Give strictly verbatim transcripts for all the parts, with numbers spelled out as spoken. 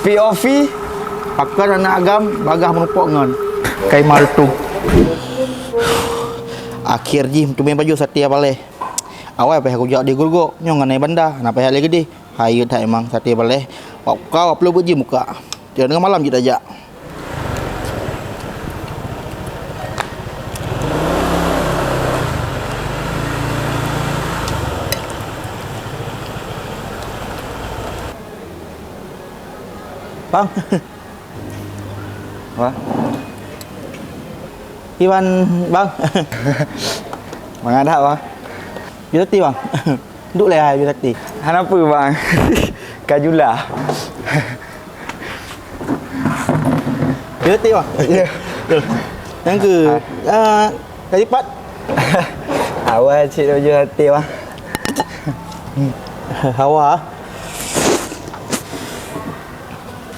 P O V, pakon aneuk agam bagaih meurumpok ngon Kai Martu. Akhé jih meuteumé pajoh saté paléh. Awai payah kujak di Geureugoe, nyoe ngon Nai Banda, hana payah lé geudeh. Hayeu that memang saté paléh. Wak ka wak ploh beuet jih muka. Tiep deungon malam jeuet tajak. Bang. Wah. Iwan, Bang. Mangat that, Bang. Bisa ti, Bang. Duk lé hai bisa ti. Hana peue, Bang. Ka jula. Bisa ti, Bang. Ya. Nyang ke, ah, tadi pat. Awai cit tujuh hati, Bang. Hawa.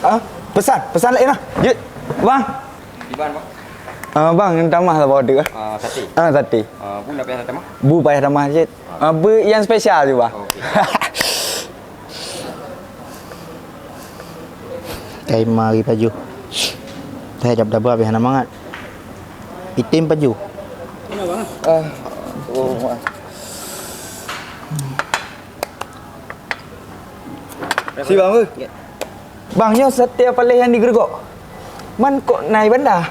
Ah, pesan, pesan lain lah. Jeuet, Bang. Iban, Bang. Ah, Bang, yang tamah lah bawa tu. Ah, sate. Ah, sate. Ah, bu nak payah tamah? Bu payah tamah cit. Ah, bu yang spesial tu, Bang. Okey. Kai mari pajoh. Saya jawab dah habis hana mangat. Item pajoh. Ah, oh, Bang. Si Bang, ya. Bang, nyoe saté paléh nyang di Geureugoe. Man kok Nai Banda?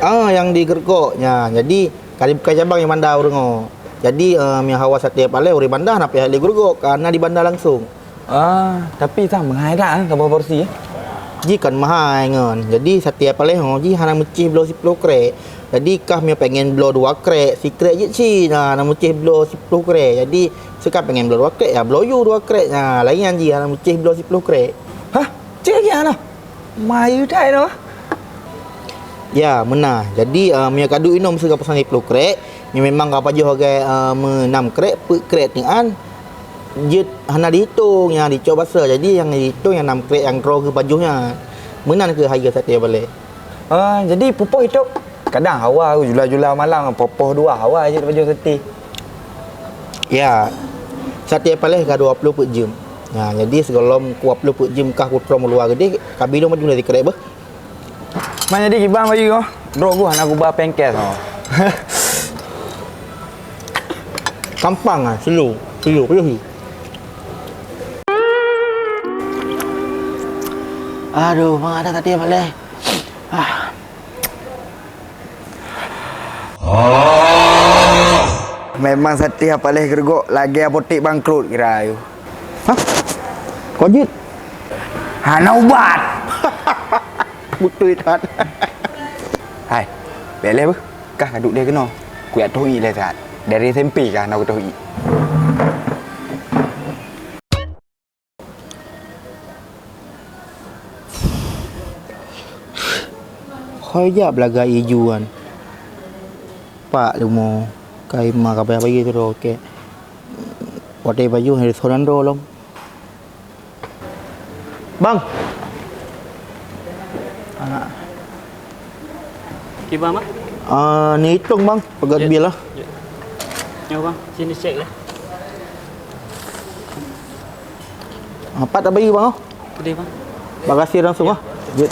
Ah, nyang di Geureugoe nya. Jadi, kali bukan cabang nyang Banda ureueng nyoe. Jadi, eh, nyang hawa saté paléh ureueng Banda hana payah lé Geureugoe, karena di Banda langsung. Ah, tapi sang meuhai that, eh, saboh porsi, eh? Ji kan meuhai ngon. Jadi, saté paléh nyoe ji hana meucéh bloe siploh krek. Jadi, kah meunyoe pengen bloe dua krek, si krek jeuet cit. Nah, hana meucéh bloe siploh krek. Jadi, Seuka pengen bloe dua krek, ya bloe yue dua krek. Nah, laén ji hana meucéh bloe siploh krek. Hah? Cit lagée nyan? Mayue that nyoe. Ya, meunan. Jadi, eh, meunyoe ka duek inoe meuseue ka pesan siploh krek, meunyoe memang ka pajoh lagée, eh, meunam krek, peuet krek teuan, jeuet hana dihitong, nyang dicok basa. Jadi, nyang dihitong nyang nam krek nyang droe geupajoh nyan. Meunan keuh hareuga saté balée. Ah, jadi pupoh itôb? Kadang hawa jula-jula malam, poh-poh dua hawa jeuet pajoh saté. Ya, saté paléh ka dua ploh peuet jeuem. Ya, jadi sigohlom dua ploh peuet jeuem kah kutrok meuluwa geudeh, ka bi lôn pajoh lé sikrek beuh. Man jadi kiban bayeue, droe geuh hana kuba pengkes. Gampang ah, slow, slow, slow. Aduh, mangat that saté paléh. Ah. Memang saté paléh Geureugoe lagée apotek bangkrot kira ayue. Hah? Kok jeuet? Hana ubat. Beutôi that. Hai, bèk lé beuh. Kah ka duek lé keunoe. Kujak toh ié lé that. Dari S M P kah na kutoh ié. Hôi jak beulaga ijuan. Pak leumo, kai ma ka payah bayeue sidroe kèe. Watèe bayeue hana soe nan droe lom. Bang. Ah. Kiban, Bang? Ah, ni itong, Bang. Peugöt bil lah. Ya. Nyoe, Bang. Sini cek lah. Ah, pat tabayeue, Bang, oh. Pedih, Bang. Bagasi langsung, ah. Jeuet.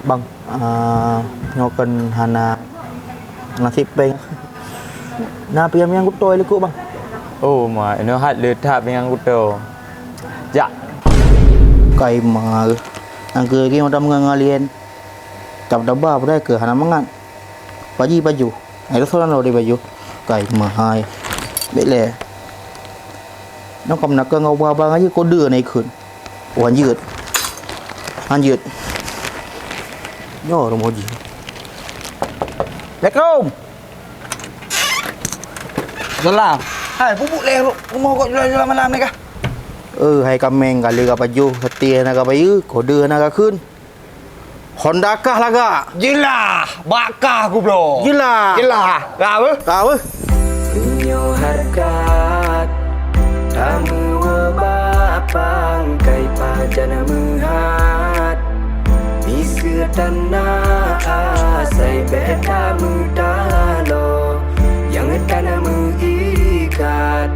Bang, ah, nyoe kan hana nasib péng. Na piang-piang kuto likot, Bang. Oh, ma, inoe hat le that piang kuto. Jak. Kai ma, nangkeu lagi mata meunga-nga lien. Taba-taba padahai keu hana mangat. Paji pajoh. Ai rasa lom di pajoh. Kai mahai. Bèk lé. Nyoe ka meunakeueng ngon ubah abang aja kode na ikheun. Oh, hanjeuet. Hanjeuet. Nyoe rumoh jih. Assalamualaikum. Salam. Hai, bubuk lé rumoh kok jula-jula malam ni kah? Eh, hai kameng, ka lheueh ka pajoh, saté hana ka bayeue, kode hana ka kheun. Honda kah lagak? Jeulaih, bak kah gubloe. Jeulaih. Jeulaih. Ka weuh? Ka weuh? Meunyoe hareukat tameuwoe bak pangkai pajan meuhat, miseue tan na asai bèk tameutaloe nyang tan meuikat.